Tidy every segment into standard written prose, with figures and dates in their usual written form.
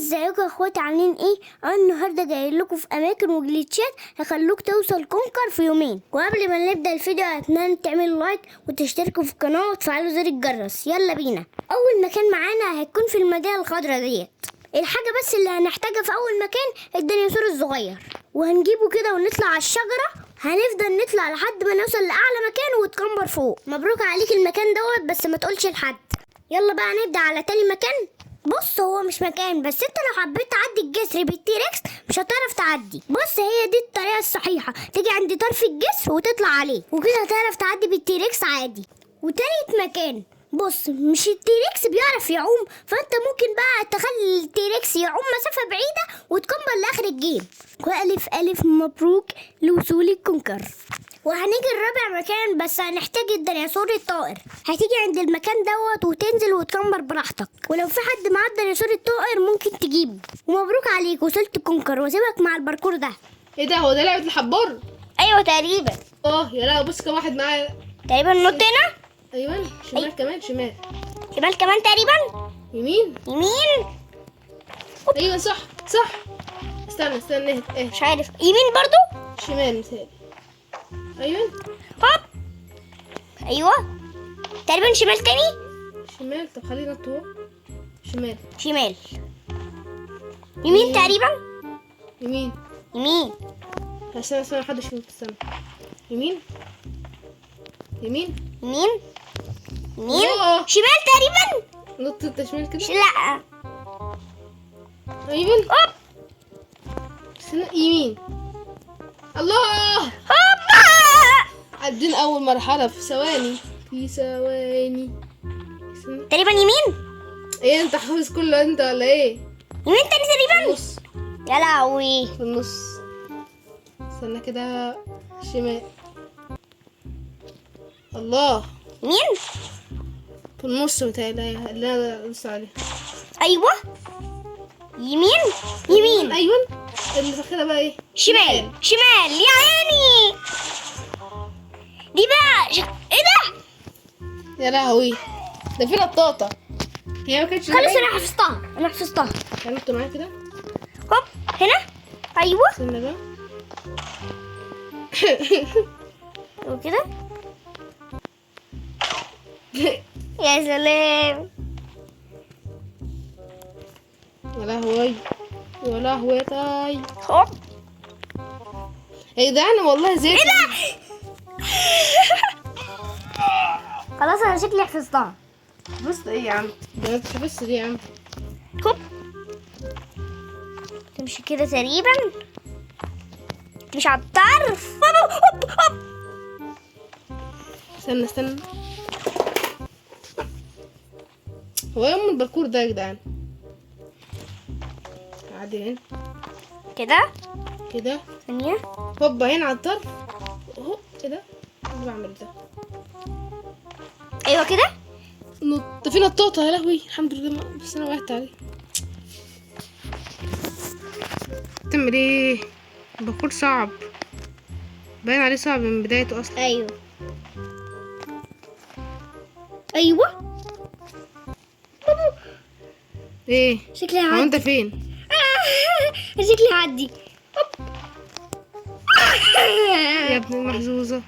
ازيكم يا اخواتي؟ عاملين ايه؟ انا النهارده جاي لكم في اماكن و glitchات هخلوك توصل conquer في يومين. وقبل ما نبدا الفيديو اتمنى تعملوا like وتشتركوا في القناة وتفعلوا زر الجرس. يلا بينا. اول مكان معانا هيكون في المدينة الخضراء ديت. الحاجة بس اللي هنحتاجها في اول مكان الديناصور الصغير، وهنجيبه كده ونطلع على الشجرة. هنفضل نطلع لحد ما نوصل لاعلى مكان وتكمبر فوق. مبروك عليك المكان دوت، بس ما تقولش لحد. يلا بقى نبدا على تاني مكان. بص، هو مش مكان، بس انت لو حبيت تعدي الجسر بال T-Rex مش هتعرف تعدي. بص، هي دي الطريقة الصحيحه، تيجي عند طرف الجسر وتطلع عليه، وكده هتعرف تعدي بال T-Rex عادي. وتالت مكان، بص، مش ال T-Rex بيعرف يعوم، فانت ممكن بقى تخلي ال T-Rex يعوم مسافة بعيدة وتكمل لاخر ال game. والف الف مبروك لوصول ال conquer. وهنيجي الرابع مكان، بس هنحتاج الديناصور الطائر. هتيجي عند المكان دوت وتنزل وتكمبر براحتك، ولو في حد معاه الديناصور الطائر ممكن تجيبه. ومبروك عليك وصلت conquer، واسيبك مع الباركور ده. ايه ده؟ هو ده لعبة الحبار؟ ايوه تقريبا. اه يا لا، بص كم واحد معايا. تقريبا نط هنا. ايوه شمال. كمان شمال. شمال كمان تقريبا. يمين. يمين. ايوه صح صح. استنى استنى، اهدى اهدى. مش عارف، يمين برضو. شمال مثال. ايوه. هوب. ايوه تقريبا شمال تاني. شمال. طب خلينا نط هو. شمال. شمال. يمين تقريبا. يمين. يمين. استنى استنى، محدش يموت. استنى. يمين يمين. يمين يمين. أوه. شمال تقريبا. نط انت شمال كده. لا. ايوه. هوب. استنى، يمين. الله، هوبا. عدينا اول مرحلة في ثواني، في ثواني. استنى. تقريبا يمين. ايه، انت حافظ كله انت ولا ايه؟ يمين تاني تقريبا. النص. يا لهوي. في النص. استنى كده، شمال. الله. يمين. في النص متهيألي اللي انا لسه عليه. ايوه يمين يمين. ايوه اللي فاكرها بقى ايه؟ شمال شمال يا عيني. دي بقى ايه ده؟ يا لهوي، ده في نطاطة. هي ما كانتش خلاص انا حفظتها، انا حفظتها. نط معايا كده. هوب هنا. ايوه. استنى بقى. وكده. يا سلام. يا لهوي يا لهوي. تاي. هوب. يا جدعان والله زهقت. ايه ده؟ خلاص انا شكلي حفظتها. بص ايه يا عم ده، انت بس ليه يا عم؟ هوب. تمشي كده تقريبا، تمشي على الطرف. هوب هوب هوب. استنى استنى، هو ايه ام الباركور ده يا جدعان؟ عادي هنا كده كده. ثانية. هوبا هنا على الطرف. اهو. ايه ده؟ إيه اللي بعمل ده؟ ايوه كده. نط في نطاطة. يا لهوي الحمد لله بس انا وقعت عليه. تعمل ايه؟ الباركور صعب، باين عليه صعب من بدايته اصلا. ايوه ايوه. ايه شكلي هو هعدي. انت فين؟ شكلي هعدي. يا ابن المحظوظة.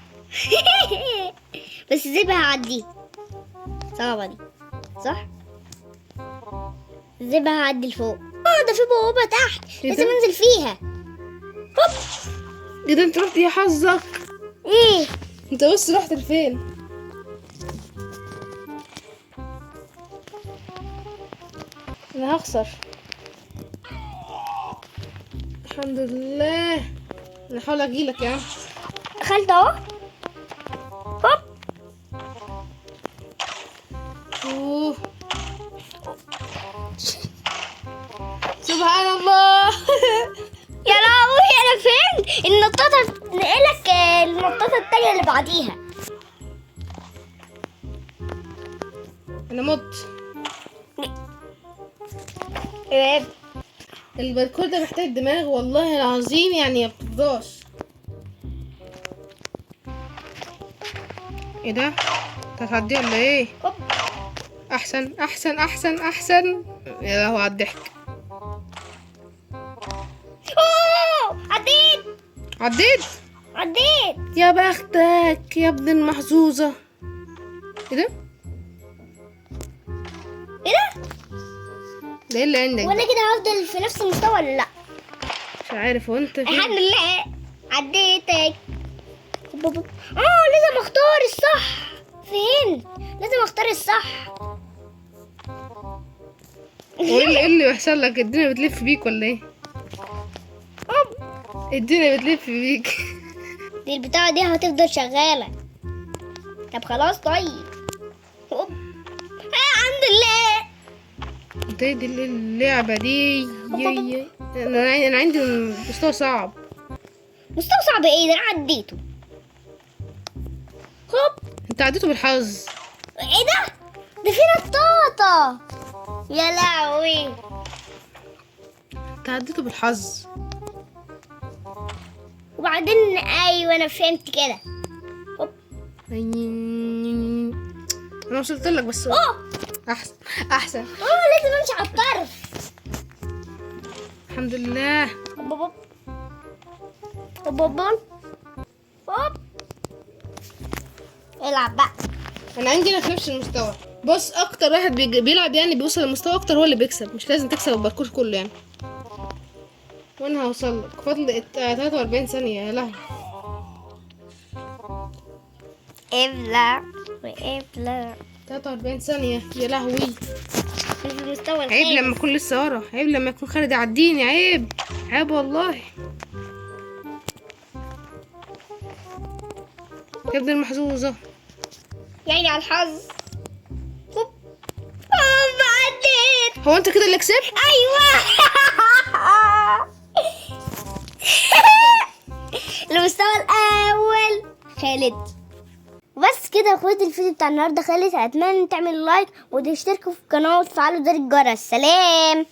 بس ازاي بقى هعدي؟ صعبة دي صح؟ ازاي بقى هعدي لفوق؟ اه ده في بوابة تحت، إيه لازم ده؟ انزل فيها. هوب. ايه ده؟ انت رحت يا حظك. ايه؟ انت بص رحت لفين؟ انا هخسر. الحمد لله. انا هحاول اجيلك يا عم. دخلت اهو. هوب. اوه سبحان الله. يا لهوي انا فين؟ النطاطة تنقلك النطاطة التانية اللي بعديها. انا مت. ايه؟ الباركور ده محتاج دماغ والله العظيم، يعني ما بتفضاش. ايه ده؟ انت هتعدي ولا ايه؟ هوب. احسن احسن احسن احسن. يا لهوي على الضحك. عديت. عديت. يا بختك يا ابن المحظوظه. ايه ده؟ ايه ده؟ ده ايه اللي عندك؟ وانا كده هفضل في نفس المستوى ولا لا؟ مش عارف. هو انت فين؟ الحمد لله عديتك. لازم اختار الصح. فهمت، لازم اختار الصح. هو ايه اللي بيحصل لك؟ الدنيا بتلف بيك ولا ايه؟ الدنيا بتلف بيك. دي البتاعة دي هتفضل شغالة. طب خلاص طيب. هوب. الحمد لله. انت ايه دي اللعبة دي؟ انا عندي مستوى صعب. مستوى صعب ايه ده؟ انا عديته. هوب. انت عديته بالحظ. ايه ده؟ ده في نطاطة. يا لهوي. انت عديته بالحظ. وبعدين ايوه انا فهمت كده. هوب. انا وصلت لك بس. احسن احسن. لازم امشي على الطرف. الحمد لله. هوب هوب هوب هوب هوب. العب بقى. انا عندي في نفس المستوى. بص، اكتر واحد بيلعب يعني بيوصل لمستوى اكتر هو اللي بيكسب. مش لازم تكسب الباركور كله يعني. وانا هوصل لك فاضل 43 ثانية. يا لهوي. ابلع وابلع. 43 ثانية يا لهوي. في المستوى عيب الخامس. لما اكون لسه ورا. عيب لما يكون خالد يعديني. عيب عيب والله. يا ابن المحظوظة. يعني على الحظ. هوب. عديت. هو انت كده اللي كسبت؟ ايوه. المستوى الاول خالد. بس كده يا اخواتي، الفيديو بتاع النهارده خلص. اتمنى تعملوا like وتشتركوا في القناه وتفعلوا زر الجرس. سلام.